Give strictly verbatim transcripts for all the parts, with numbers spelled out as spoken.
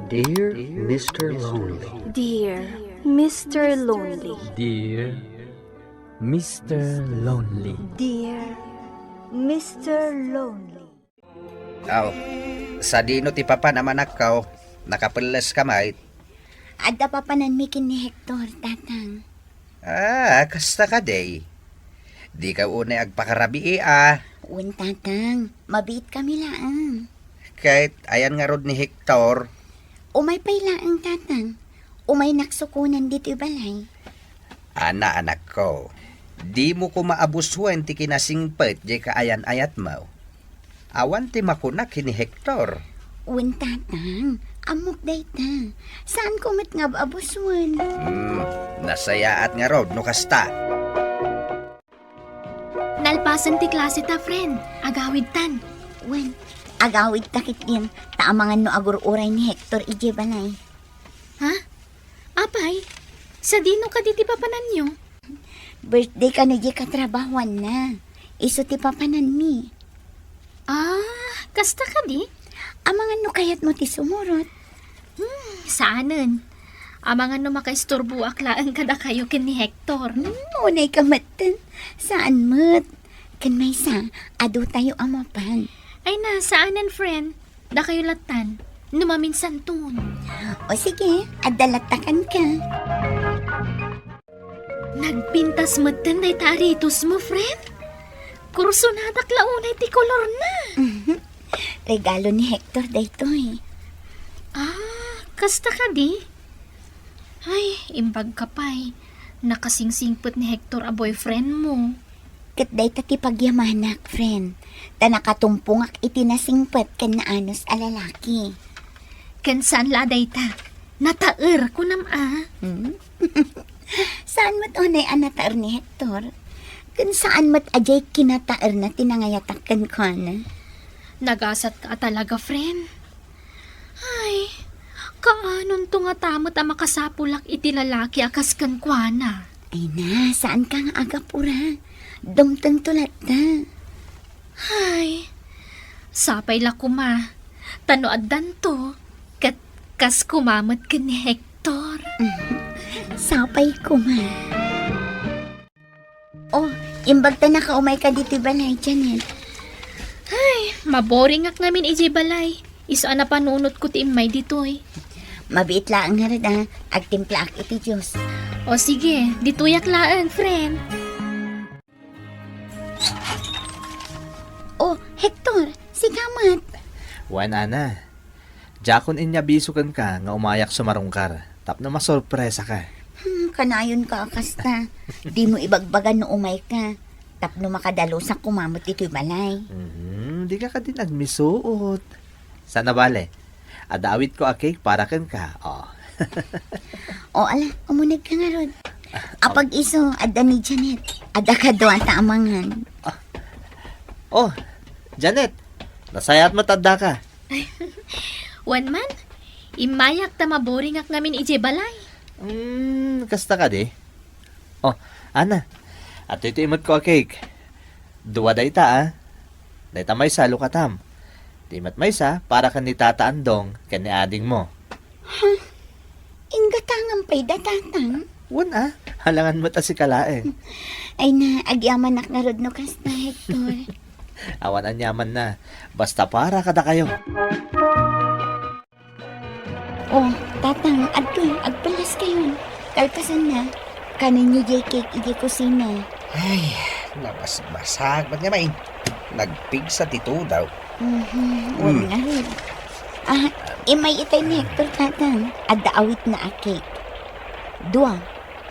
Dear Mister Lonely. Dear Mister Lonely. Dear Mister Lonely. Dear Mister Lonely. Aw, sadino ti papanam, anakko? Nakapelles ka met? Adda papananmi ken ni Hector, Tatang. Ah, kasta kadi. Dika unay agpakarabii, a. Wen, Tatang. Mabiit kami laeng. Ket ayan ngarud ni Hector? Umay pay laeng, Tatang. Umaynak sukonen ditoy balay. Ana, anakko, dimo koma abusuen ti kinasingpet diay kaayan-ayatmo. Awan ti makuna ken ni Hector. Wen, Tatang, ammok dayta. Saanko met nga ab-abusuen. Hmm, nasayaat ngarud no kasta. Nalpasen ti klase ta, friend. Agawidtan. Wen, agawidta ketdin, ta amangan no agur-uray ni Hector idiay balay. Ha? Apay, sadino kadi ti papananyo? Birthday kano diay katrabahuanna. Isu ti papananmi. Ah, kasta kadi? Amangan no kayatmo ti sumurot. Hmm, saanen. Amangan no makaisturboak laeng kadakayo ken ni Hector. Hmm, unay ka metten. Saan met. Ken maysa, adutayo a mapan. Ay na, saanen, friend. Dakayo lattan. No maminsanton. O sige, adda lattakan ka. Nagpintas metten dayta aretes mo, friend? Kursonadak la unay ti kolorna. Mhm. Regalo ni Hector daytoy. Ah, kasta kadi? Ay, imbag ka pay. Nakasingsingpet ni Hector a boyfriend mo. Ket dayta ti pagyamanak, friend. Ta nakatumpongak iti nasingpet ken naanus a lalaki. Ken saan la dayta? Nataer, kunam a? Hmm? Saan met unay a nataer ni Hector? Ken saan met a diay kinataerna ti nangayatak kenkuana? Nagasat ka a talaga, friend. Ay, kaanonto ngata met a makasapulak iti lalaki a kas kenkuana? Ay na, saan ka nga agapura. Dumtengto latta. Ay, sapay la koma. Ta no addanto, ket kas koma met ken ni Hector. Mhm. Sapay koma. Oh, imbag ta nakaumay ka ditoy balay, Janet. Ay, maboringak ngamin idiay balay. Isu a napanunotko ti immay ditoy. Mabiit laeng ngarud a, agtimplaak iti juice. O sige, ditoyak laeng, friend. Oh, Hector, sika met. Wen, Ana. Diakon inyabiso kenka nga umayak sumarungkar tapno masorpresaka. Hmm, kanayonka a kasta. Dimo ibagbaga no umayka tapno makadalusak koma met ditoy balay. Mhm, dika kadi nagmisuot. Sana bale, adda awitko a cake para kenka. Oh. O, ala, umunegka ngarud. Apag-isu, adda ni Janet. Adda kadua ta amangan. Oh, Janet, nasayaat met addaka. Wen man, immayak ta maboringak ngamin idiay balay. Hmm, kasta kadi? Oh, Ana, adtoy ti imetko a cake. Dua dayta, a. Dayta maysa, lukatam. Ti met maysa, para ken ni Tata Andong ken ni adingmo. Ha? Inggatangan pay da, Tatang? Wen a, alangan met a sika laeng. Ay na, agyamanak ngarud no kasta, Hector. Awan aniamanna, basta para kadakayo. Oh, Tatang, adtoy, agpelleskayon. Kalpasanna, kanenyo diay cake idiay kusina. Ay, nabasbasag met ngamin. Nagpigsa ti tudaw. Mhm, wen ngarud. Ah, immay itay ni Hector, Tatang. Adda awitna a cake. Dua,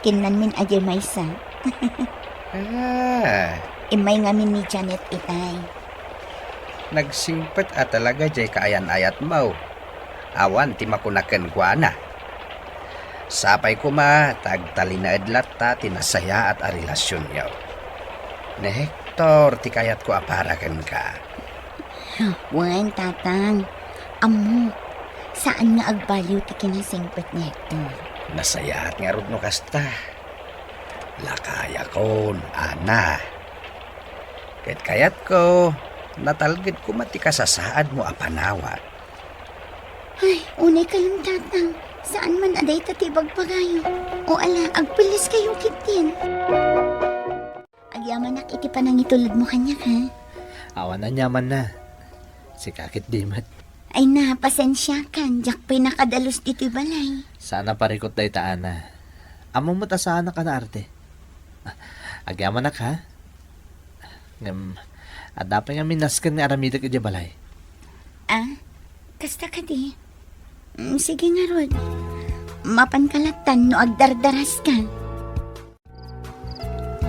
kinnanmin a diay maysa. Ah. Immay ngamin ni Janet itay. Nagsingpet a talaga diay kaayan-ayatmo. Awan ti makuna kenkuana. Sapay koma ta agtalinaed latta ti nasayaat a relasionyo. Ni Hector ti kayatko a para kenka. Wen, Tatang. Ammok, saan nga agbaliw ti kinasingpet ni Hector. Nasayaat ngarud no kasta. Lakayakon, Ana. Ket kayatko, natalged koma ti kasasaadmo a panawat. Ay, unay kayon, Tatang. Saan man a dayta ti ibagbagayo. O ala, agpelleskayo ketdin. Agyamanak iti panangitulodmo kaniak, ha? Awan aniamanna. Sika ketdi met. Ay na, pasensiakan. Diak pay nakadalus ditoy balay. Saan a parikut dayta, Ana. Ammom met a saanak a naarte. Ah, agyamanak, ha? Ngem, adda pay ngamin nasken nga aramidek idiay balay. Ah, kasta kadi? Mm, sige ngarud. Mapanka lattan no agdardaraska.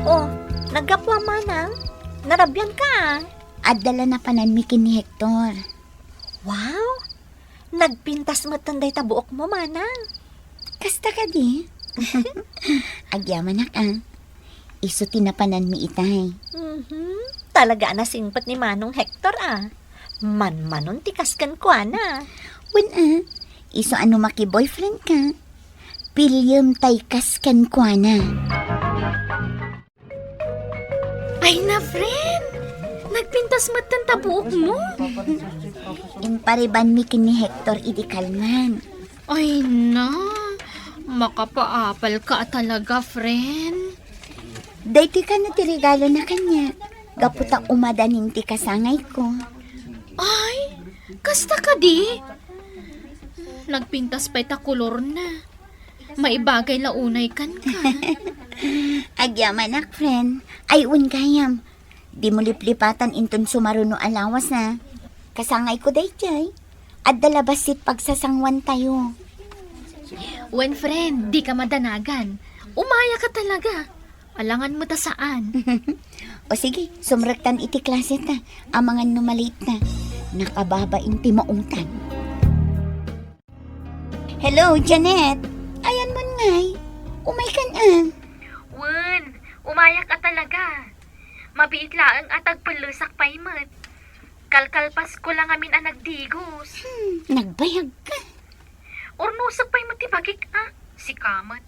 Oh, naggapuam, manang? Narabianka, ah. Adda la napananmi ken ni Hector. Wow! Nagpintas metten dayta buokmo, manang. Kasta kadi? Agyamanak, ah. Isu ti napananmi itay. Mhm. Talaga a nasingpet ni Manong Hector, ah. Manmanon ti kas kenkuana. Wen, ah. Isu a no maki-boyfriendka, piliem tay kas kenkuana. Ay na, friend! Nagpintas metten ta buokmo? Imparibanmi ken ni Hector idi kalman. Ay na, makapaapalka a talaga, friend. Daytoy kano ti regalona kaniak, gapu ta umadanin ti kasangayko. Ay, kasta kadi? Nagpintas pay ta kolorna. Maibagay la unay kenka. Agyamanak, friend. Ay, wen gayam. Dimo liplipatan inton sumaruno a lawas, a. Kasangayko daydiay. Adda la bassit pagsasanguantayo. Wen, friend, dika madanagan. Umayaka talaga. Alangan met a saan. O sige, sumrektan iti klaseta. Amangan no ma-late ta. Nakababain ti maungtan. Hello, Janet. Ayanmon ngay? Umaykan, a. Wen, umayak a talaga. Mabiit laeng a tagpellesak pay met. Kalkalpasko la ngamin a nagdigos. Hmm, nagbayagka. Urnosek pay met ti bagik, a. Sika met.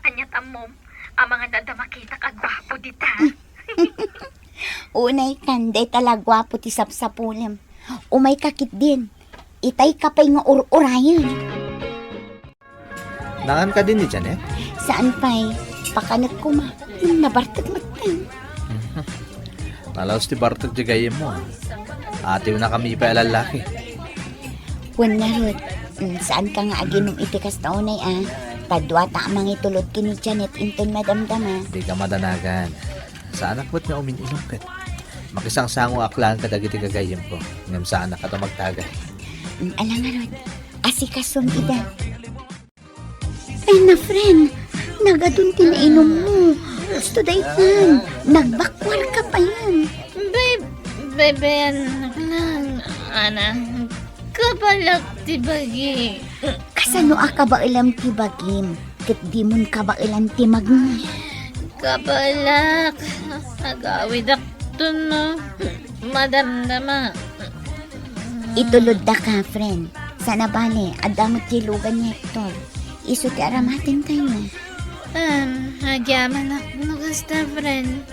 Ania't ammom, amangan no adda makitak a guapo dita. Unaykan, dayta la guapo ti sapsapulem. Umayka ketdin. Itayka pay nga ur-urayen. Nangan kadi ni Janet? Saan pay? Pakanek koma. Nabartek metten. Nalaus ti bartek ti gayyemmo, a. Atiwnakami pay a lallaki. Wen ngarud, mm, saanka nga aginom iti kasta unay, a. Ta duata a mangitulod ken ni Janet inton madamdama. Dika madanagan. Saanak met nga umin-inom ket makisangsangoak laeng kadagiti gagayyemko, ngem saanak a magtagay. Mm, ala ngarud, asikasom ida. Ay na, friend, nagadun ti nainummo. Gusto daytan, nagbakuarka payen. Bay-, baybayanak lang, Ana. Kabaelak ti bagi. Kasano a kabaelam ti bagim, ket dimon kabaelan ti magmi? Kabaelak. Agawidakto no madamdama. Ituloddaka, friend. Saan a bale, adda met ti lugan ni Hector. Isu ti aramatentayo. Em, agyamanak no kasta, friend.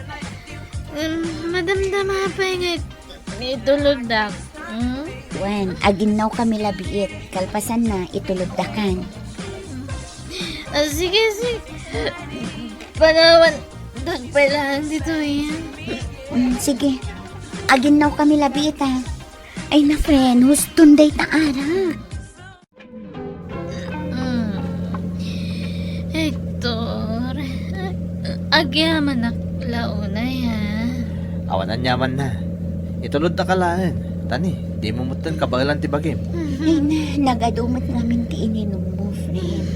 Em, madamdama pay nga it-, ituloddak. Hmm? Wen, aginnawkami la biit. Kalpasanna, ituloddakan. Ah, sige, sige. Panawan, dagpay lang ditoy. Mm, sige. Aginnawkami la biit, a. Ay na, friend, huston dayta arak. Mm. Hector, agyamanak la unay, a. Awan aniamanna. Ituloddaka laeng. Ta ni, dimo metten kabaelan ti bagim. Ay na, nagadu met ngamin ti ininummo, friend.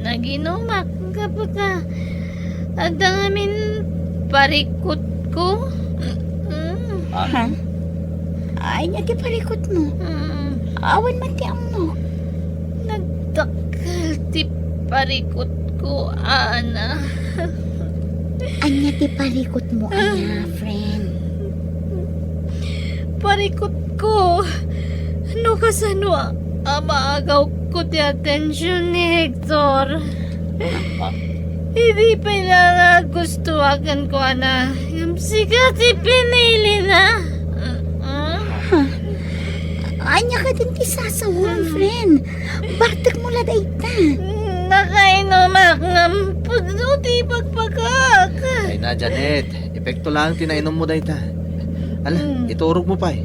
Naginumak gapu ta adda ngamin parikutko. Mm. Ah? Ha? Ania ti parikutmo? Mm. Awan met ti ammok. Nagdakkel ti parikutko, Ana. Ania ti parikutmo, aya, friend? Parikutko no kasano a, a maagawko ti atensiyon ni Hector. Ah? Idi pay la nga gustoak kenkuana, ngem sika ti pinilina. Ah? Ha? Ania kadin ti sasawam, friend? Bartekmo la dayta. Nakainumak ngem pudno ti pakpakak. Ay na, Janet. Epekto lang ti nainummo dayta. Ala, Hmm. iturogmo pay.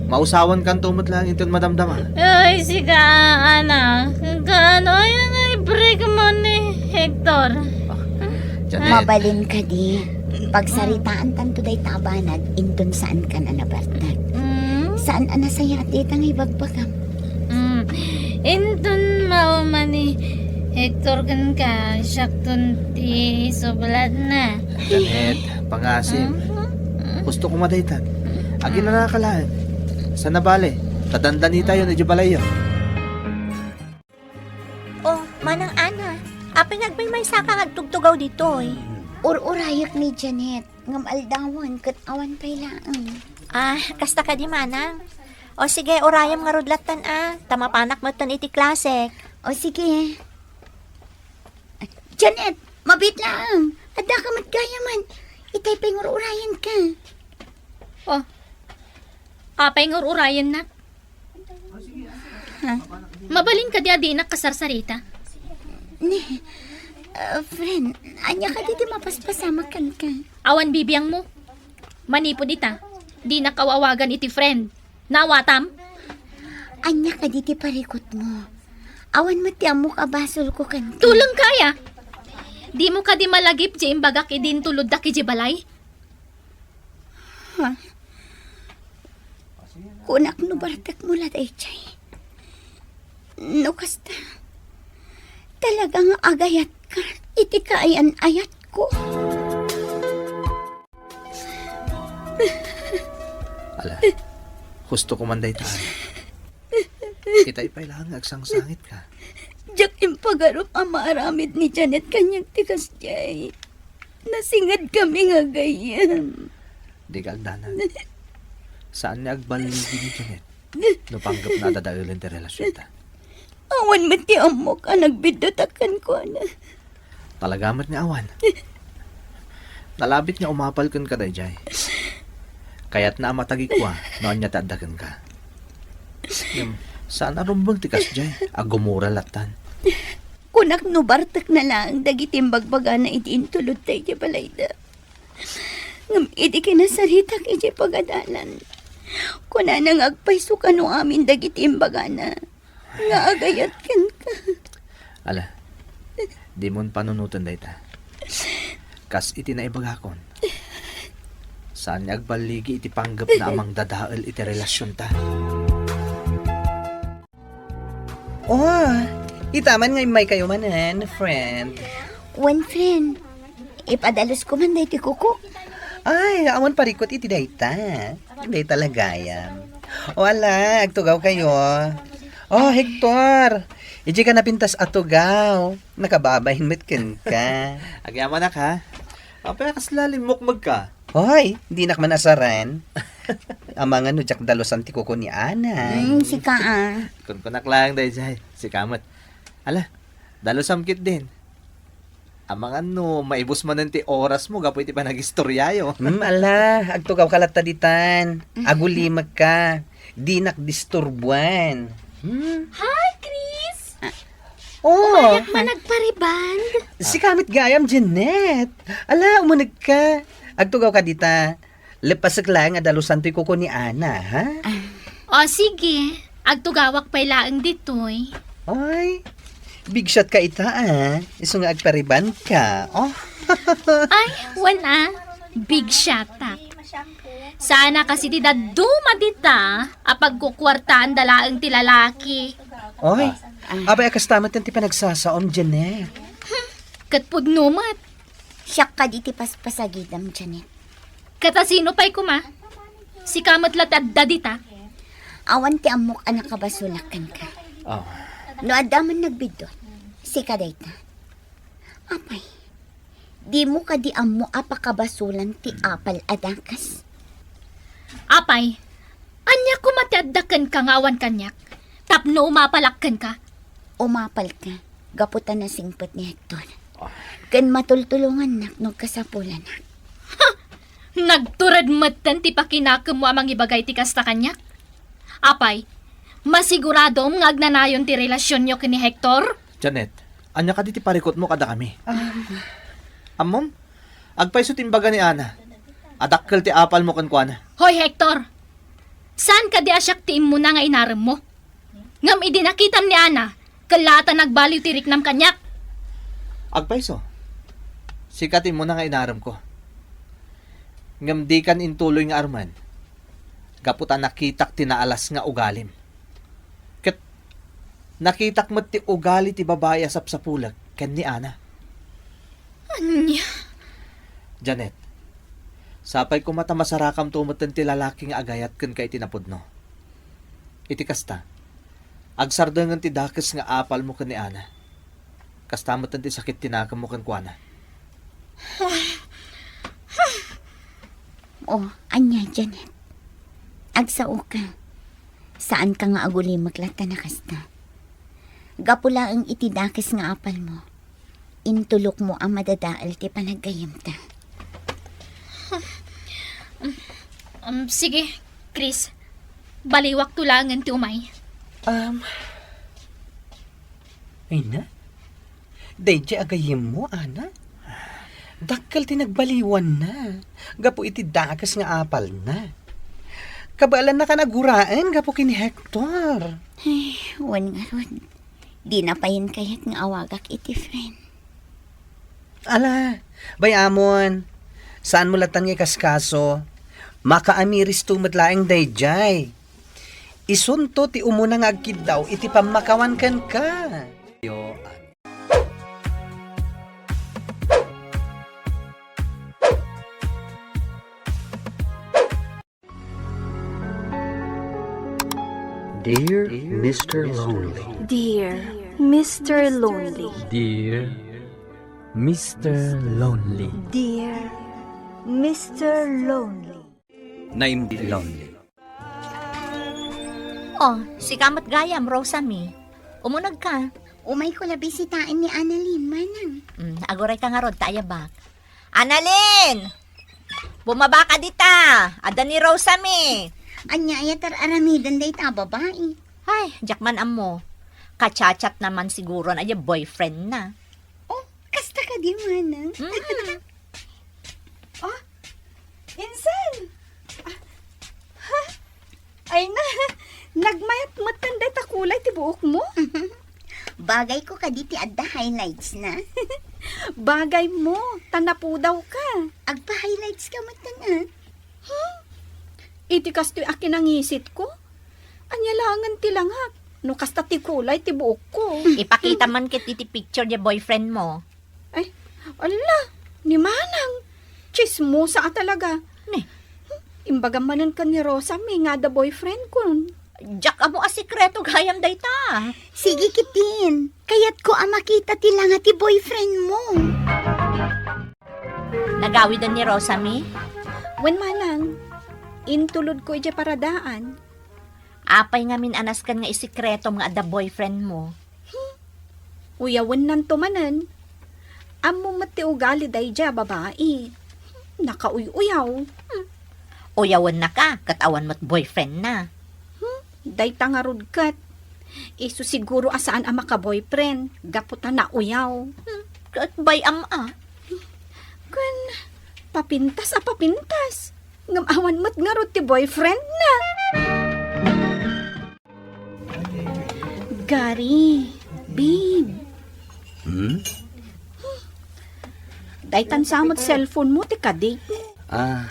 Mausawankanto met lang inton madamdama. Ay, sika, anak. Kaano aya nga i-break mo ni Hector? Ah, Janet. Mabalin kadi. Pagsaritaantanto dayta a banag inton saankan a nabartek. Mm. Saan a nasayaat dayta nga ibagbagam. Mm. Inton mauma ni Hector kenka, siakton ti isublatna. Janet, pangasim. Mm. Gusto ko madaytan. Aginanaka laeng. Saan a bale, ta dandanitayon idiay balayyo. Oh, Manang Ana, apay nga agmaymaysaka nga agtugtugaw ditoy? Ur-urayek ni Janet, ngem aldawen ket awan pay laeng. Ah, kasta kadi, Manang? O sige, urayem ngarud lattan a, ta mapanak metten iti klasek. O sige. Janet, mabiit laeng. Addaka met gayamen. Itay pay ngur-urayenka. Oh, apay ngur-urayennak? Ha? Mabalin kadi a dinak kasarsarita? Ni, ah, friend, ania kadi ti mapaspasamak kenka? Awan bibiangmo. Manipud ita, dinak aw-awagan iti friend. Naawatam? Ania kadi ti parikutmo? Awan met ti ammok a basolko kenka. Tulengka aya? Dimo kadi malagip ti imbagak idi intuloddak idiay balay? Ha? Kunak no bartekmo la daydiay. No kasta, talaga nga agayatka iti kaayan-ayatko. Ala, gusto ko man dayta. Itay pay laeng nga agsangsangitka. Diak impagarup a maaramid ni Janet kaniak ti kasdiay. Nasingedkami nga gayyem. Dika agdanag. Saan nga agballigi ni Janet no panggepna a dadaelen ti relasionta. Awan met ti ammok a nagbiddutak kenkuana. Talaga met nga awan. Nalabit nga umapal kenka daydiay. Kayatna a matagikua no ania ti adda kenka. Ngem, saan a rumbeng ti kasdiay. Agumura lattan. Kunak no bartekna laeng dagiti imbagbagana idi intulodta idiay balayda. Ngem idi kinasaritak idiay pagadalan, kunana nga agpayso kano amin dagiti imbagana nga agayat kenka. Ala, dimon panunoten dayta. Kas iti naibagakon, saan nga agballigi iti panggepna a mangdadael iti relasionta. Oh, ita man nga immaykayo manen, friend. Wen, friend. Ipadalusko man daytoy kuko. Ay, awan parikut iti dayta. Dayta la gayam. O ala, agtugawkayo. Oh, Hector, idiay ka napintas a tugaw. Nakababain met kenka. Agyamanak, ha? Apay a kasla limmukmegka? Hoy, dinak man asaran. Amangan no diak dalusan ti kuko ni Ana. Mm, sika, ah. Kunkunak laeng daydiay. Sika met. Ala, dalusam ketdin. Amangan no maibus manen ti orasmo gapu iti panagistoriayo. Hmm, ala, agtugawka latta ditan. Agulimekka. Dinak disturbuan. Hmm? Hi, Chris! Oh. Umayak man agpariband. Sika met gayam, Janet. Ala, umunegka. Agtugawka dita. Leppasek laeng a dalusan toy kuko ni Ana, ha? O, sige. Agtugawak pay laeng ditoy. Ay, big shot ka ita, ah. Isu nga agpariband ka. Oh. Ay, wen, ah. Big shot, ah. Sana kasi ti dadduma dita a pagkukuartaanda laeng ti lalaki. Oy, apay a kasta met ti panagsasaom, Janet? Hmm, ket pudno met. Siak kadi ti paspasagidam, Janet. Ket a sino pay koma? Sika met la ti adda dita. Awan ti ammok a nakabasolak kenka. Oh. No adda man nagbiddut, sika dayta. Apay, dimo kadi ammo a pakabasolan ti apal a dakas? Apay, ania koma ti adda kenka nga awan kaniak? Tapno umapalak kenka? Umapalka gapu ta nasingpet ni Hector. Ken matultulongannak no kasapulanak. Ha! Nagtured metten ti pakinakemmo a mangibagay ti kasta kaniak? Apay, Masiguradom nga agnanayon ti relasionyo ken ni Hector? Janet, ania kadi ti parikutmo kadakami? Ah. Ammom, agpayso ti imbaga ni Ana. Adakkel ti apalmo kenkuana. Hoy, Hector! Saan kadi a siak ti immuna nga inaremmo? Ngem idi nakitam ni Ana, kella ta nagbaliw ti riknam kaniak. Agpayso, sika ti immuna nga inaremko. Ngem dikan intuloy nga armen, gapu ta nakitak ti naalas nga ugalim. Ket nakitak met ti ugali ti babai a sapsapulek ken ni Ana. Ania? Janet, sapay koma ta masarakamto metten ti lalaki nga agayat kenka iti napudno. Iti kasta, agsardengen ti dakes nga apalmo ken ni Ana. Kasta metten ti sakit ti nakemmo kenkuana. Oh, ania, Janet? Agsaoka. Saanka nga agulimek latta a kasta. Gapu laeng iti dakes nga apalmo, intulokmo a madadael ti panaggayyemta. Um, sige, Chris. Baliwakto laengen ti umay. Um, ay na? Daydiay a gayyemmo, Ana? Dakkel ti nagbaliwanna gapu iti dakes nga apalna. Kabaelannakan a guraen gapu ken ni Hector. Ay, wen ngarud. Dina payen kayat nga awagak iti friend. Ala, bay-amon. Saanmo lattan nga ikaskaso. Makaamiristo met laeng daydiay. Isunto ti umuna nga agkiddaw iti pammakawan kenka. Yo, Dear Mister Lonely. Dear Mister Lonely. Dear Mister Lonely. Dear Mister Lonely. Naim-, Lonely. Oh, sika met gayam, Rosami. Umuneg ka. Umayko la bisitaen ni Annalyn, manang. Mm, aguray ka ngarud ta ayabak. Annalyn! Bumaba ka dita! Adda ni Rosami! Ania aya ti ar-aramiden dayta a babai? Ay, diak man ammo. Ka-chat-chatna man siguro na diay boyfriendna. Oh, kasta kadi, manang? Mm. Oh, Insan! Ah, ha? Ay na, nagmayat metten dayta kulay ti buokmo? Bagayko kadi ti adda highlightsna. Bagaymo, ta napudawka. Agpa-highlightska metten, ah. Hmm? Iti kastoy a kinangisitko? Ania laengen ti langak? No kasta ti kulay ti buokko. Ipakita man ket iti picture diay boyfriendmo. Ay, ala, ni manang. Tsismosa a talaga. Ne. Imbagam manen ken ni Rosami nga adda boyfriendkon. Diak ammo a sekreto gayam dayta. Sige ketdin. Kayatko a makita ti langa ti boyfriendmo. Nagawiden ni Rosami? Wen, manang. Intulodko idiay paradaan. Apay ngamin a nasken nga isekretom nga adda boyfriendmo? Hmm. Uyawennanto manen. Ammom met ti ugali daydiay a babai. Nakauy-uyaw. Hmm. Uyawennaka, ket awan met boyfriendna. Hmm. Dayta ngarud ket. Isu siguro a saan a maka-boyfriend, gapu ta nauyaw. Hmm. Ket bay-am a. Ken papintas a papintas. Ngem awan met ngarud ti boyfriendna. Gary, babe. Hmm? Daytan sa met cellphone mo ti kadate. Ah.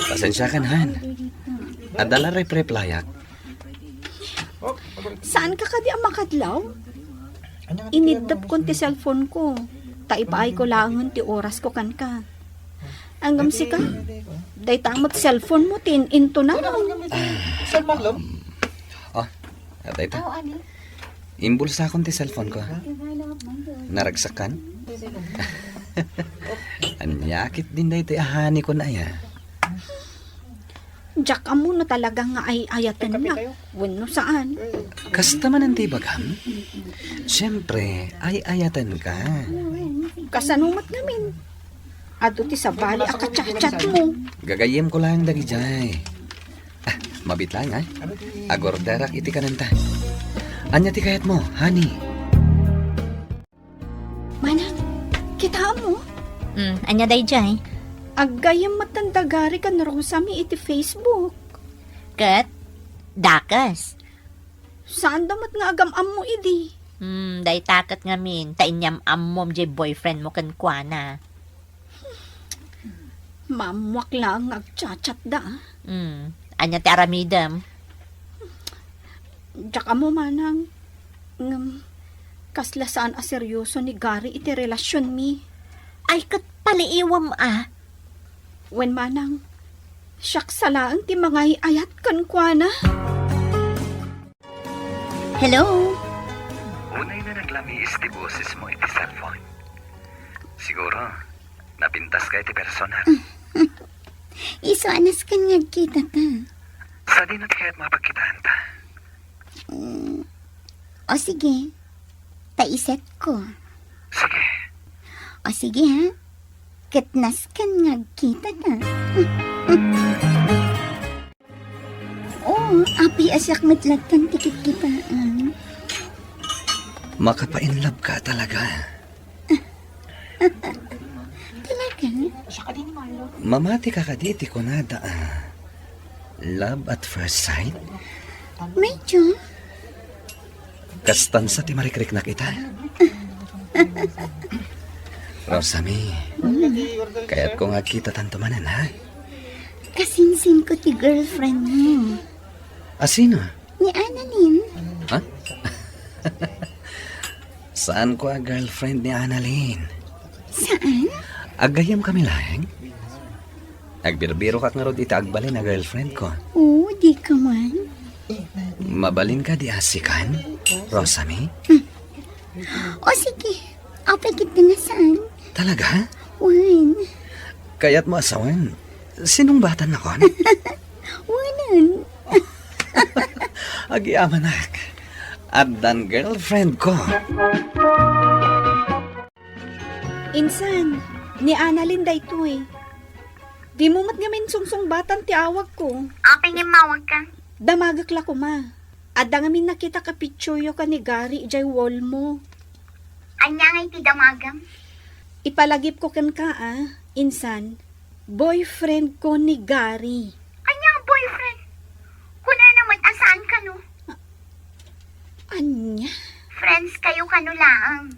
Pasensiakan, han. Adda la rep-replyak. Saanka kadi a makadlaw? Iniddepkon ti cellphone ko. Ta ipaayko laengen ti orasko kenka. Ngem sika, dayta met cellphone mo ti in-intonam. Saan, Marlon? Oh, dayta. Imbulsakon ti cellphone ko. Naragsakkan? Ania ketdin daytoy a hanikon aya? Diak ammo no talaga nga ay-ayatennak wenno saan. Kasta manen ti ibagam? Siempre, ay-ayatenka. Kasano met ngamin? Adu ti sabali a kachatchatmo. Gagayyemko laeng dagidiay. Ah, Mabit laeng, a? Agorderak iti kanenta. Ania ti kayatmo, honey? Manang, kitaem mo? Hmm, ania daydiay? Aggayyem met da Gary ken Rosami iti Facebook. Ket? Dakes? Saanda met nga agam-ammo idi. Hmm, dayta ket ngamin, ta inyam-ammom diay boyfriend mo kenkuana. Maammoak laeng nga agchat-chatda, a. Hmm, ania ti aramidem? Diak ammo, manang. Ngem, kasla saan a seryoso ni Gary iti relasionmi. Ay, ket paliiwem, a. Wen, manang, siak sa laeng ti mangay-ayat kenkuana. Hello? Unay na naglamiis ti bosesmo iti cellphone. Siguro, napintaska iti personal. Isu a nasken nga agkitata. Sadino ti kayatmo a pagkitaanta? Mm. O sige, ta isetko. Sige. O sige, ha? Ket nasken nga agkitata. Oo, apay a siak met lattan ti kitkitaem. Makapainlove ka talaga. Talaga? Mamati ka kadi iti kunada a love at first sight? Medyo. Kastan sa ti marikriknak ita. Rosami, kayatko nga agkitatanto manen, ha? Kasinsinko ti girlfriend mo. A, sino? Ni Annalyn. Ha? Saanko a girlfriend ni Annalyn. Saan? Aggayyemkami laeng? Agbirbirokak ngarud iti agbalin a girlfriendko. Oo, dika man. Mabalin kadi a sikan, Rosami? Hmm. O sige, apay ket ti nasaan? Talaga? Wen. Kayatmo a sawen, sinungbatannakon? Wenen. Agyamanak. Addan girlfriendko. Insan, ni Annalyn daytoy. Dimo met ngamin sungsungbatan ti awagko. Apay nga immawagka? Damagek la koma. Adda ngamin nakitak a pictureyo ken ni Gary idiay wallmo. Ania ngay ti damagem? Ipalagipko kenka a, insan, boyfriendko ni Gary. Ania nga boyfriend? Kunana met a saan kano? Ania? Friends kayo kano laeng.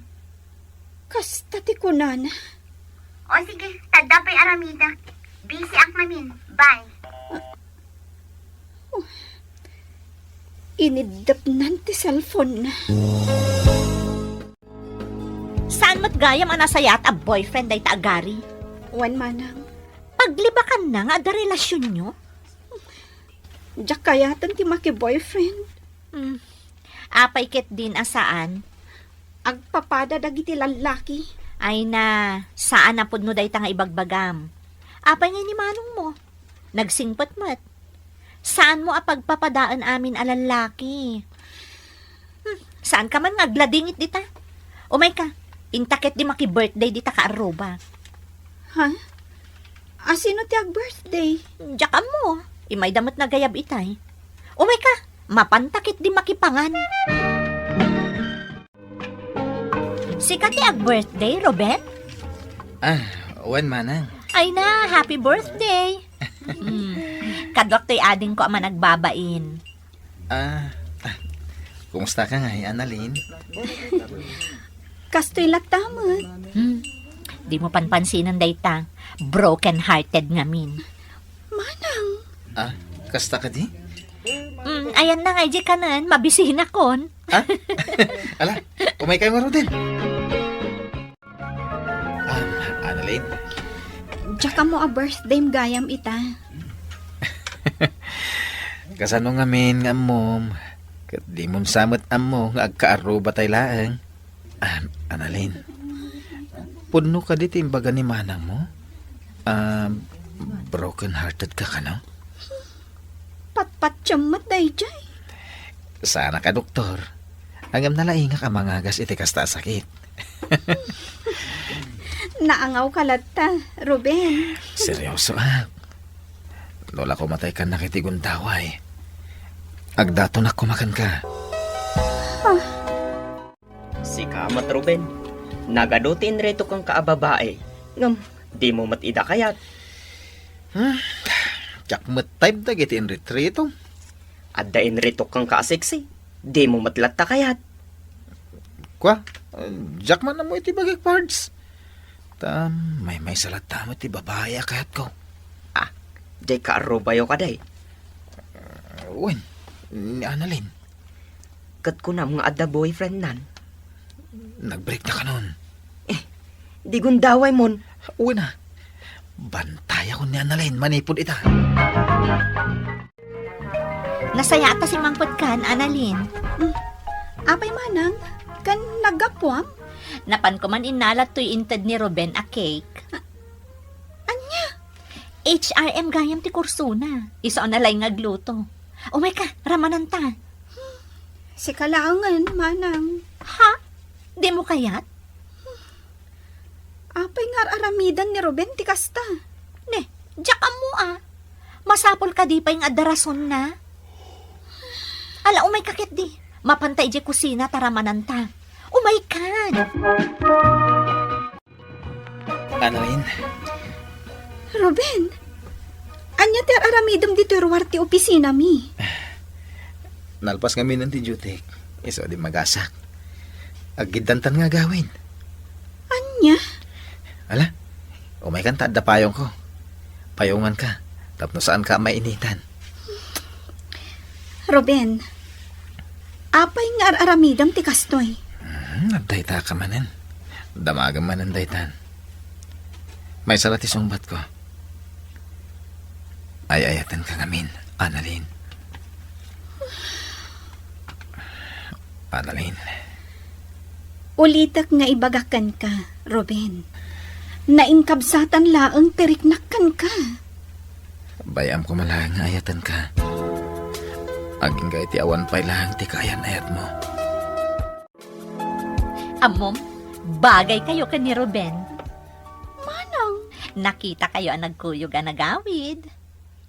Kasta ti kunana. O sige, ta adda pay aramidek. Busy ak ngamin. Bye. Iniddepnan ti cellphone na. Saan met gayam a nasayaat a boyfriend dayta a Gary? Wen, manang. Paglibakanna nga adda relasionyo? Diak kayaten ti maki-boyfriend. Hmm. Apay ketdin a saan? Agpapada dagiti lallaki. Ay na, saan a pudno dayta nga ibagbagam. Apay ngay ni manongmo? Nagsingpet met. Saanmo a pagpapadaen amin a lallaki. Hmm, saanka man nga agladingit dita. Umayka, inta ketdi maki-birthday dita kaarruba. Ha? A, sino ti ag-birthday? Diak ammo. Imayda met nagayab itay. Umayka, mapanta ketdi makipangan. Sika ti ag-birthday, Ruben? Ah, wen, manang. Ay na, happy birthday! Hmm. Kaduak toy adingko a managbabain. Ah, ah, kumusta ka ngay, Annalyn? Kastoy latta met. Hmm. Dimo panpansinen dayta. Broken-hearted ngamin. Manang. Ah, kasta kadi? Hmm, ayanna ngay diay kanen, mabisinakon. Ah? Ala, umaykayo ngaruden. Ah, Annalyn? Diak ammo a birthdayem gayam ita. Kasano ngamin nga ammom? Ket dimon sa met ammo nga agkaarrubatay laeng. Ah, Annalyn, pudno kadi ti imbaga ni manangmo? Ah, broken-hearted ka kano? Patpatiem met daydiay. Saanak a doktor. Ngem nalaingak a mangagas iti kasta a sakit. Naangawka latta, Ruben. Seryoso, ah. No la kumatay kannak iti gundaway, Agdatonak koma kenka. Sika met, Ruben. Nagadu ti inritok kenka a babai, ngem dimo met ida kayat. Hmm, diak met type dagiti inritritom. Adda inritok kenka a sexy, dimo met latta kayat. Kua, diak man ammo iti bagik, Pards. Ta maymaysa latta met ti babai a kayatko. Ah, dayka arrubayo kadi? Wen, ni Annalyn. Ket kunam nga adda boyfriendnan. Nag-break na kanon. Eh, di gundaway mon. Wen a. Bantayakon ni Annalyn manipud ita. Nasayaat ta simmangpet kan, Annalyn. Mm. Apay manang, kan naggapuam? Napanko man innala toy inted ni Ruben a cake. A-, ania? H R M gayam ti kursona. Isu a nalaing nga agluto. Umayka, ramananta. Sika laengen, manang. Ha? Dimo kayat? Apay nga ar-aramidan ni Ruben ti kasta? Ne, diak ammo a. Masapul kadi pay nga adda rasonna? Ala, umayka ketdi. Mapanta idiay kusina ta ramananta. Umaykan! Annalyn. Ruben, ania ti ar-aramidem ditoy ruar ti opisinami? Nalpas ngamin ti duty, isu a dimmagasak. Aggiddantan nga agawid. Ania? Ala, umaykan ta adda payongko. Payonganka, tapno saanka a mainitan. Ruben, apay nga ar-aramidem ti kastoy? Hmm, adda ita ka manen. Damagem manen daytan. Maysa la ti sungbatko. Ay-ayatenka ngamin, Annalyn. Annalyn. Ulitek nga ibagak kenka, Ruben. Nainkabsatan laeng ti riknak kenka. Bay-am koma laeng nga ayatenka. Agingga iti awan pay laeng ti kaayan-ayatmo. Ammom, bagaykayo ken ni Ruben. Manang? Nakitakayo a nagkuyog a nagawid.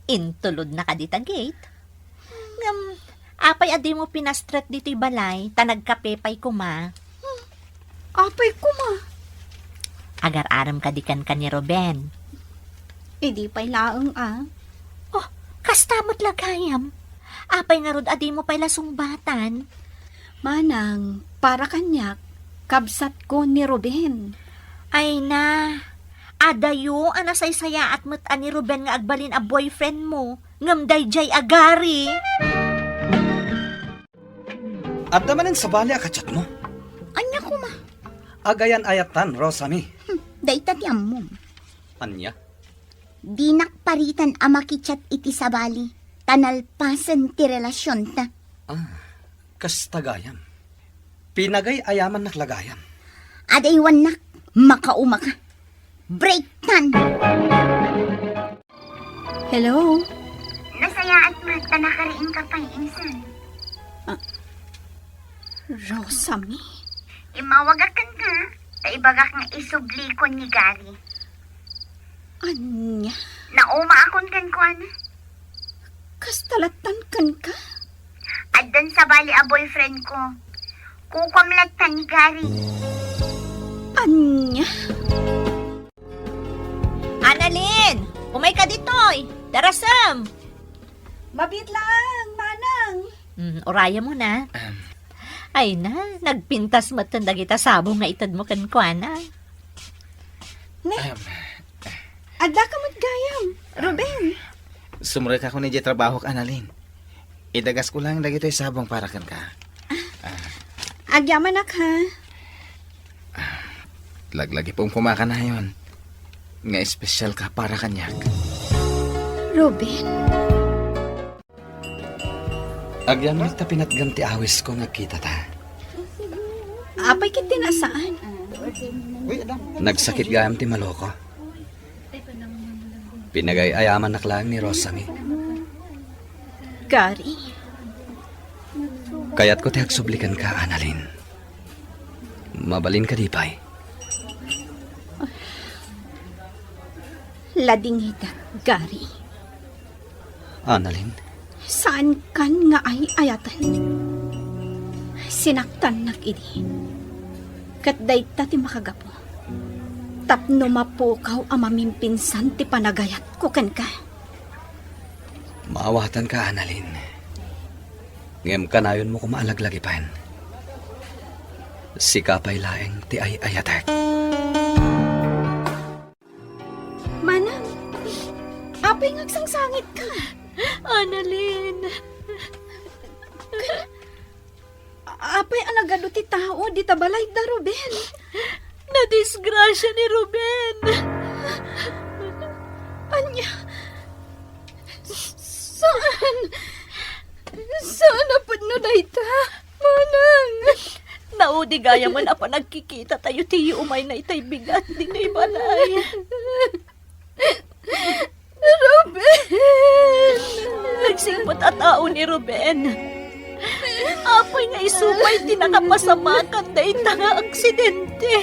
Intulodna kadi ta gate. Ngem, apay a dimo pinastrek ditoy balay, ta nagkape pay koma? Hmm, apay koma? Agar-arem kadi kenka ni Ruben? Idi pay laeng a. Oh, kasta met la gayam. Apay ngarud a dimo pay la sungbatan? Manang, para kaniak, kabsatko ni Ruben. Ay na, adayo a nasaysayaat met a ni Ruben nga agbalin a boyfriend mo, ngem daydiay a Gary. Adda manen sabali a ka-chat mo? Ania koma? Agayan-ayatan, Rosami. Hmm, dayta ti ammom. Ania? Dinak paritan a maki-chat iti sabali, ta nalpasen ti relasionta. Ah, kasta gayam. Pinagay-ayamannak la gayam. Adaywannak, makaumaka. Break tan! Hello? Nasayaat met ta nakariingka pay insan. Ah, Rosami? Immawagak kenka, ta ibagak nga isublikon ni Gary. Ania? Naumaakon kenkuana. Kasta lattan kenka? Addan sabali a boyfriend ko. Kukuam lattan ni Gary. Ania? Annalyn! Umayka ditoy! Darasem! Mabiit laeng, manang. Hmm, urayem, na. Ahem. Ay na, nagpintas met dagita sabong nga itedmo kenkuana. Ne? Ahem. Addaka met gayam, Ruben. Sumrekak idiay trabahok, Annalyn. Idagasko laeng dagitoy sabong para kenka. Ah. Agyamanak, ha? Ah, laglagipem koma kanayon nga espesyalka para kaniak. Ruben? Agyamanak ta pinatgam ti awisko nga agkitata. Apay ket ti nasaan? Nagsakit gayam ti maloko. Pinagay-ayamannak laeng ni Rosami. Gary. Kayatko ti agsubli kenka, Annalyn. Mabalin kadi pay? Ladingitak, Gary. Annalyn, Saankan nga ay-ayaten. Sinaktannak idi. Ket dayta ti makagapu tapno mapukaw a mamimpinsan ti panagayatko kenka. Maawatanka, Annalyn. Ngem kanayonmo koma a laglagipen. Sika pay laeng ti ay-ayatek. Manang, apay nga agsangsangitka? Annalyn. Apay a nagadu ti tao dita balay da Ruben? Nadisgrasia ni Ruben. Ania? Saan? Saan a pudno dayta, Manang? Naudi gayamen a panagkikitatayo ti yumayna itay bigat ditoy balay. Ruben! Nagsingpet a tao ni Ruben. Apay nga isu pay ti nakapasamakan dayta nga aksidente?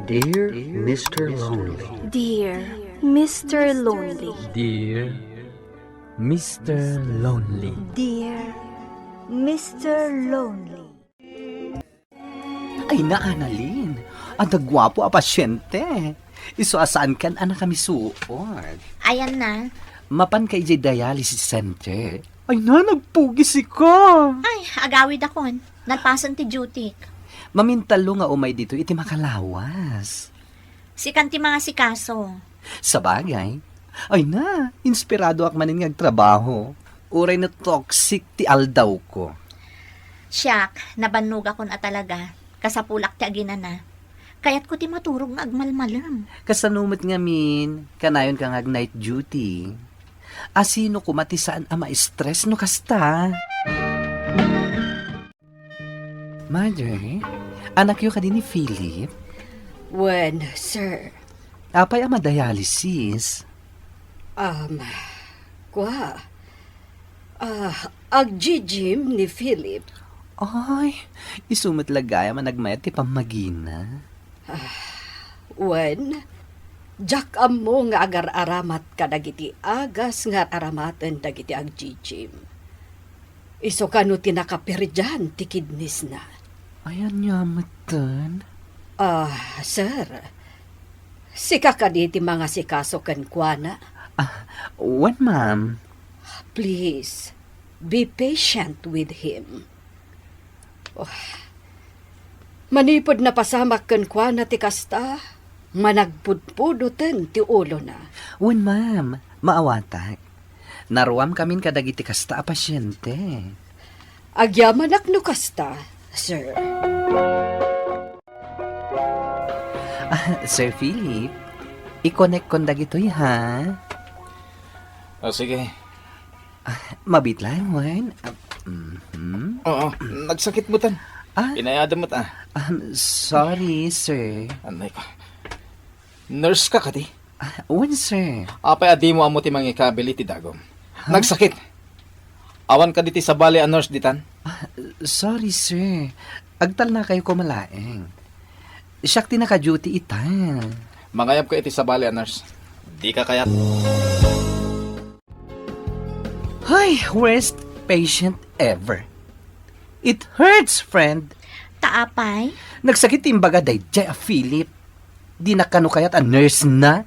Dear Mister Lonely. Dear Mister Lonely. Dear Mister Lonely. Dear Mister Lonely. Ay na, Annalyn. Adda guapo a pasyente. Isu a saankan a nakamisuot. Ayan na. Mapanka idiay dialysis center. Ay na, nagpugisika. Ay, agawidakon. Nalpasen ti duty. Mamintallo nga umay ditoy iti makalawas. Sikan ti mangasikaso. Sabagay. Ay na, inspiradoak manen nga agtrabaho. Uray no toxic ti aldawko. Siak, nabannogakon a talaga. Kasapulak ti aginana. Kayatko ti maturog nga agmalmalem. Kasano met ngamin, kanayonka nga ag-night duty? Asino koma ti saan a ma-stress no kasta? Mother, anakyo kadi ni Philip? Wen, sir. Apay a madialysis? Um, kua. Ah, ag-gym ni Philip. Ay, isu met la gayam a nagmayat ti pammagina. Ah, wen, diak ammo nga agar-aramat kadagiti agas nga ar-aramaten dagiti ag-gym. Isu kano ti nakaperdian ti kidneysna. Ay, ania metten? Ah, sir, sika kadi ti mangasikaso kenkuana? Ah, wen, ma'am. Please, be patient with him. Oh. Manipud napasamak kenkuana ti kasta, managpudpudoten ti ulona. Wen, ma'am, maawatak. Naruamkamin kadagiti kasta a pasyente. Agyamanak no kasta, sir. Ah, Sir Philip, i-connect kon dagitoy, ha? Ah, sige. Ah, mabiit laeng, wen? Ah, mhm. Oo, nagsakit met, ah. Ah? Inayada met, ah. Um, sorry, sir. Anay ko. Nurse ka kadi? Ah, wen, sir. Apay a dimo ammo ti mangikabil iti dagom? Ha? Nagsakit. Awan kadi ti sabali a nurse ditan? Ah, sorry, sir. Agtalnakayo koma laeng. Siak ti naka-duty ita. Mangayabka iti sabali a nurse. Dika kayat. Hay, worst patient ever. It hurts, friend. Ta apay? Nagsakit ti imbaga daydiay a Philip. Dinak kano kayat a nurse na?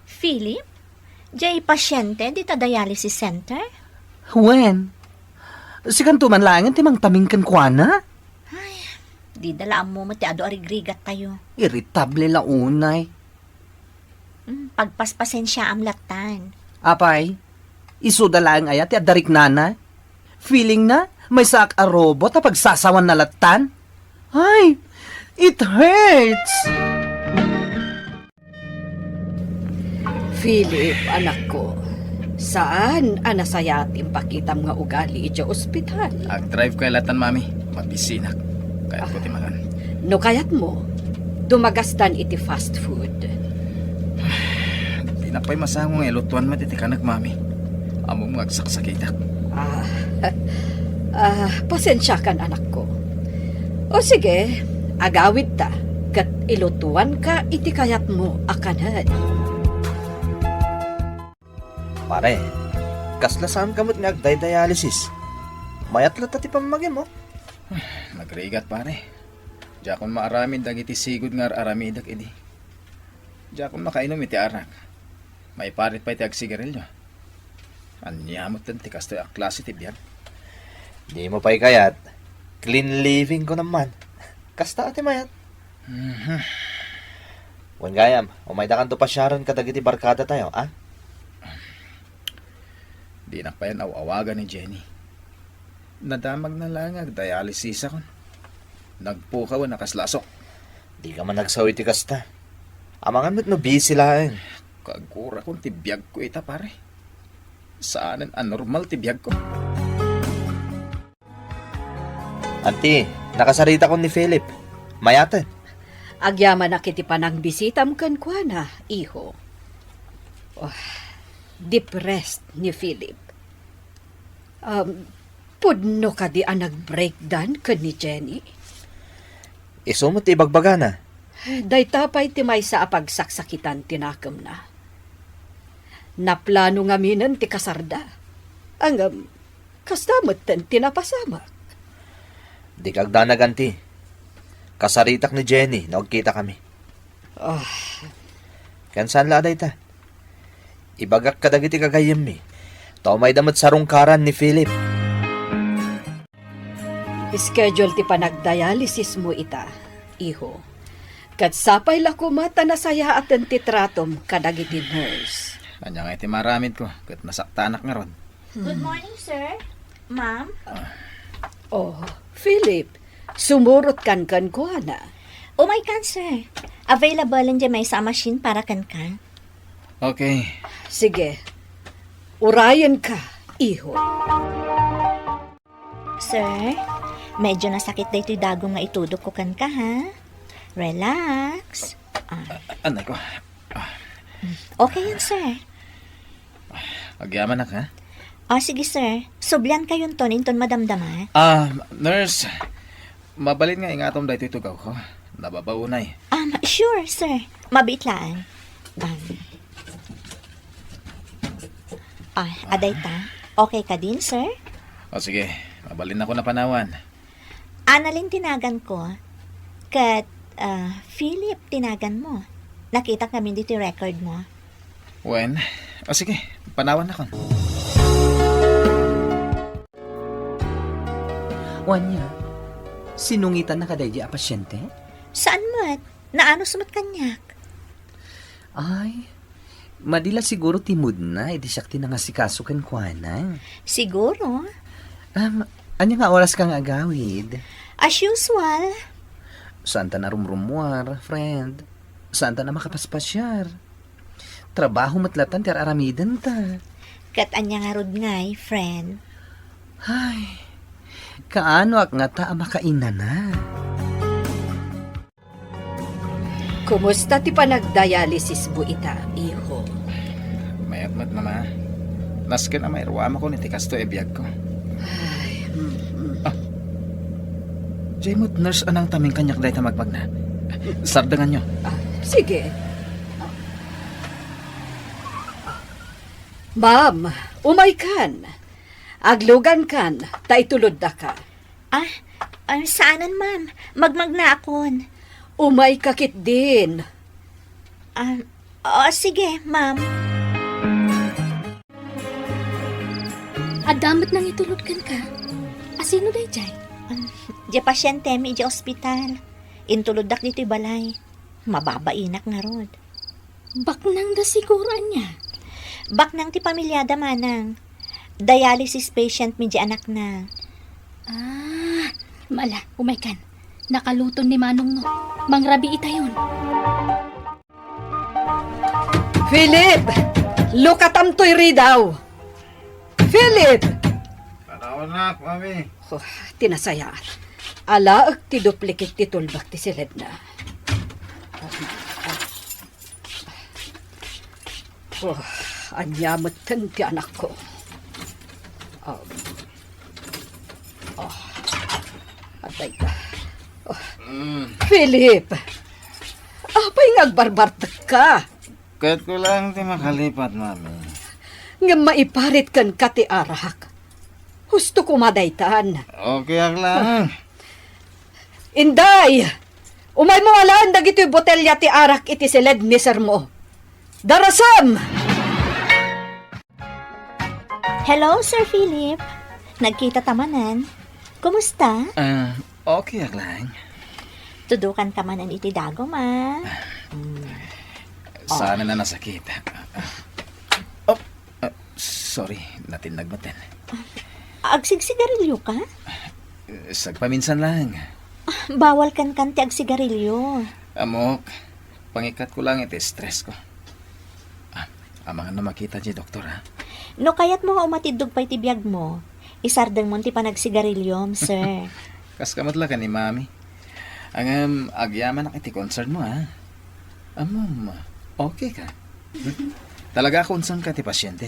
Philip? Diay pasyente dita dialysis center? Wen, sikanto man laengen ti mangtaming kenkuana? Ay, dida la ammo met ti adu a rigrigattayo. Irritable la unay. Mm, pagpaspasensiaam lattan. Apay, isuda laeng aya ti adda riknana? Feeling na, maysaak a robot a pagsasawanna lattan? Ay, it hurts! Philip, anakko, saan a nasayaat ti impakitam nga ugali idiay ospital? Agdrive kay lattan, Mami. Mabisinak. Kayatko ti makan. No kayatmo, dumagastan iti fast food. Dina pay masango nga ilutuan met iti kanek, Mami. Ammom nga agsaksakitak. Ah, Ah, pasensiakan, anakko. O sige, agawidta, ket ilutuanka iti kayatmo a kanen. Pare, kasla saanka met nga agdaydialysis? Mayat latta ti pammagim, oh. Nagrigat, pare. Diakon maaramid dagiti sigud nga ar-aramidek idi. Diakon makainom iti arak. Maiparit pay ti agsigarilio. Ania met ti kastoy a klase ti biag? Dimo pay kayat, clean living ko naman. Kasta ti mayat. Mhm. Wen gayam, umaydakanto pasiaren kadagiti barkadatayo, a? Dinak payen aw-awagan ni Jenny. Nadamagna laeng nga agdialysisakon. Nagpukaw a nakaslasok. Dika man agsaw iti kasta. Amangan met no busy laeng. Kagurakon ti biagko ita, pare. Saanen a normal ti biagko. Anti, nakasaritakon ni Philip. Mayaten. Agyamanak iti panangbisitam kenkuana, iho. Oh, depressed ni Philip. Um, pudno kadi a nag-breakdown ken ni Jenny? Isu met ti ibagbagana. Dayta pay ti maysa a pagsaksakitan ti nakemna. Naplano ngaminen ti kasarda. Ngem, kasta metten ti napasamak. Dika agdanag, anti. Kasaritak ni Jenny no agkitakami. Ah. Ken saan la a dayta? Ibagak kadagiti gagayyemmi, ta umayda met sarungkaran ni Philip. Schedule ti panagdialysismo ita, iho. Ket sapay la koma ta nasayaaten ti tratom kadagiti nurse. Ania nga iti maaramidko ket nasaktanak ngarud? Good morning, sir. Ma'am? Oh, Philip, sumurotkan kenkuana. Umaykan, sir. Available diay maysa a machine para kenka. Okay. Sige. Urayenka, iho. Sir, medyo nasakit daytoy dagum nga itudokko kenka, ha? Relax. Ah. A-, anay ko. Ah. Okay yan, sir. Agyamanak, ha? Ah, sige, sir. Subliankayonton inton madamdama. Ah, nurse, mabalin nga ingatom daytoy tugawko. Nababao unay. Um, sure, sir. Mabiit laeng. Um. Ah, adayta. Okay ka din, sir? O, sige. Mabalinakon a panawan. Annalyn ti naganko. Ket, ah, Philip ti naganmo. Nakitak ngamin ditoy record mo. Wen, o sige, panawannakon. Wen, sinungitannaka daydi a pasiente? Saan met? Naanus met kaniak. Ay, madi la siguro ti moodna idi siak ti nangasikaso kenkuana. Siguro. Um, ania nga oraska nga agawid? As usual. Saanta narumrumuar, friend. Saanta a makapaspasiar. Trabaho met latta ti ar-aramidenta. Ket ania ngarud ngay, friend? Ay, kaanoak ngata a makainana? Kumusta ti panagdialysismo ita, iho? Mayat met, Mama. Nasken a mairuamakon iti kastoy a biagko. Ay, mm, mm. Ah. Diay met nurse a nangtaming kaniak dayta magmagna. Sardenganyo. Ah, sige. Ma'am, umaykan. Aglugankan, ta ituluddaka. Ah, ah, saanen, ma'am. Magmagnaakon. Umayka ketdin. Ah, o, sige, ma'am. Adda met nangitulod kenka. Asino daydiay? Um, diay pasientemi idiay ospital. Intuloddak ditoy balay. Mababainak ngarud. Baknangda siguro, ania? Baknang ti pamiliada, manang. Dialysis patient mi diay anakna. Ah, mala, umaykan. Nakaluton ni manongmo. Mangrabii itayon. Philip! Lukatam toy ridaw! Philip! Panawanak, Mami. Oh, ti nasayaat. Alaek ti duplicate ti tulbak ti siledna. Oh, ania metten ti anakko. Um, Ay, oh, Philip, apay nga agbarbartekka? Kayatko lang ti makalipat, Mami. Ngem maiparit kenka ti arak. Husto koma daytan. Okay ak lang. Inday, umaymo alaen dagitoy botelya ti arak iti siled ni sermo. Darasem! Hello, Sir Philip. Nagkita ta manen. Kumusta? Ah, okay ak lang. Tudukan ka manen iti dagum, ah. Mm. Saan na nasakit? Oh, ah, sorry, natinnag maten. Agsigsigarilyo ka? Sagpaminsan lang. Ah, bawal kenkan ti agsigarilyo. Ammok, pangikkat ko lang iti stress ko. Ah, amangan no makita ti doktor, ha? No kayatmo nga umatiddog pay ti biagmo, isardengmon ti panagsigarilyom, sir. Kaska met la ken ni Mami. Ngem, agyamanak iti concern mo, ha? Ammom, okay ka. Talaga, concern ka ti pasyente.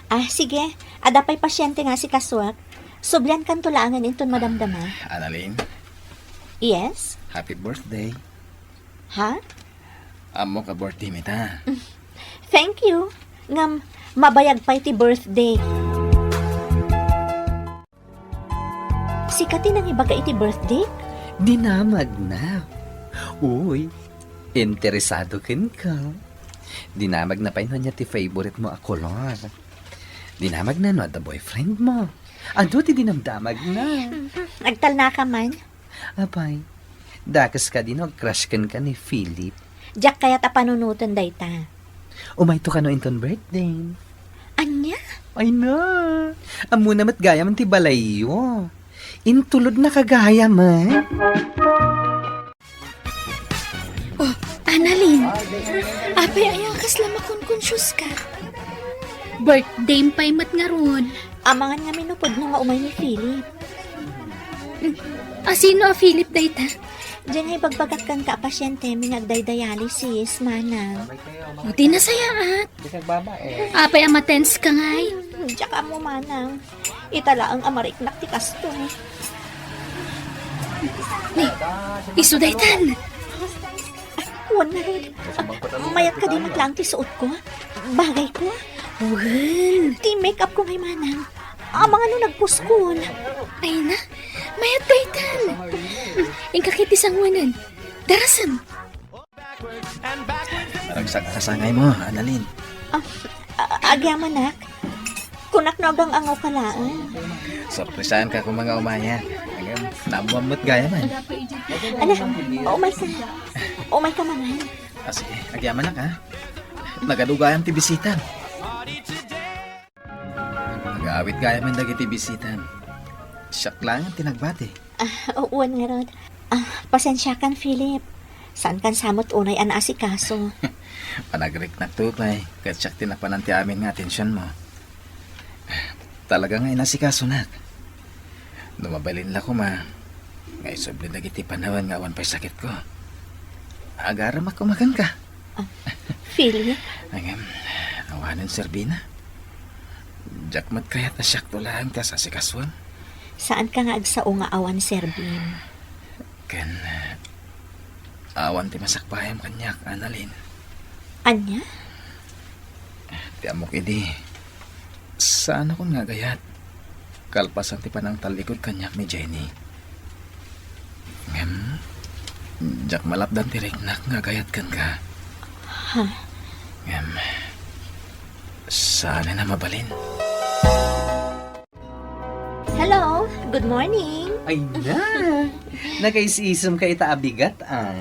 Ah, sige. Adda pay pasyente nga asikasuak. Subliankanto laengen inton madamdama. Annalyn? Yes? Happy birthday. Ha? Ammok a birthday mi ta. Thank you. Ngem, mabayag pay ti birthday. Sika ti nangibaga iti birthday? Dinamagna. Uy, interesado kenka. Dinamagna pay no ania ti favorite mo a kolor. Dinamagna no adda boyfriend mo. Adu ti dinamdamagna. Agtalnaka man. Apay, dakes kadi no agcrush kenka ni Philip? Diak kayat a panunoten dayta. Umayto kano inton birthday. Ania? Ay na, ammona met gayam ti balayyo. Intulodna ka gayam, eh. Oh, Annalyn, apay aya kasla makunkunsius ka? Birthday pay met ngarud. Amangan ngamin no pudno nga umay ni Philip. Hmm. A, sino a Philip dayta? Diay nga ibagbagak kenka a pasyentemi nga agdaydialysis, manang. O, di nasayaat. Apay a matense ka ngay? Hmm, diak ammo, manang. Ita laeng a mariknak ti kastoy. Ni, isu daytan. Wen ngarud. Mayat kadi met laeng ti suotko? Bagayko? Wen. Ti make-upko ngay, manang. Amangan no nagpuskol. Ay na, mayat daytan. Inka ketdi sanguanen. Darasem. Maragsak a sangaymo, Annalyn. Ah, a-, agyamanak. Kunak no agang-angawka laeng. Sorpresaenka koma nga umayak. Agam, naammoam met gayaman. Ala, umayka. Umayka mangan. Ah, sige, agyamanak, ha. Nagadu gayam ti bisitam. Agaawid gayamen dagiti bisitam. Siak laeng ti nagbati. Ah, wen ngarud. Ah, pasensiakan, Philip. Saankan sa met unay a naasikaso. Panagriknakto pay, ket siak ti napanan ti amin nga atensionmo. Talaga nga inasikasonka. No mabalin la koma nga isubli dagiti panawen nga awan pay sakitko, agaramak koma kenka. Ah, Philip? Ngem, awanen serbina. Diak met kayat a siakto laeng ti asikasuem. Saanka nga agsao nga awan serbim? Ken, awan ti masakbayam kaniak, Annalyn. Ania? Ti ammok idi, saanakon nga agayat kalpasan ti panangtallikud kaniak ni Jenny. Ngem, diak malapdan ti riknak nga agayat kenka. Ha? Ngem, saanen a mabalin. Hello, good morning. Ay na! Nakaisisemka ita a bigat, ah.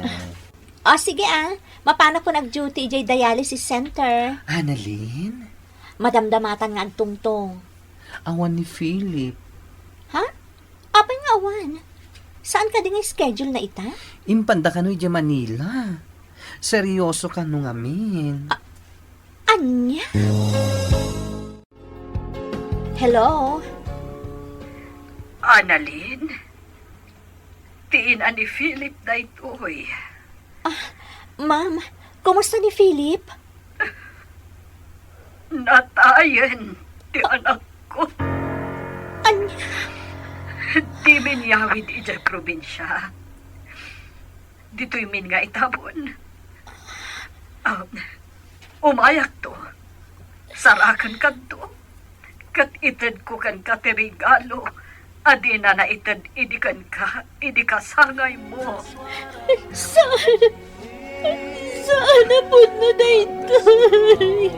O, sige, ah. Mapanakon ag-duty idiay dialysis center. Annalyn? Madamdamatan nga agtungtong. Awan ni Philip. Ha? Apay nga awan? Saan kadi nga schedule na ita? Impanda kano idiay Manila. Seryoso kano ngamin. A-, ania? Hello? Annalyn? Ti ina ni Philip daytoy. Ah, ma'am, kumusta ni Philip? Natayen ti anakko. Ania? Dimin inyawid idiay probinsia. Ditoymin nga itamon. Ah, umayakto. Sarakenkanto. Ket itedko kenka ti regalo a dina naited idi kenka, idi kasangaymo. Saan? Saan a pudno daytoy?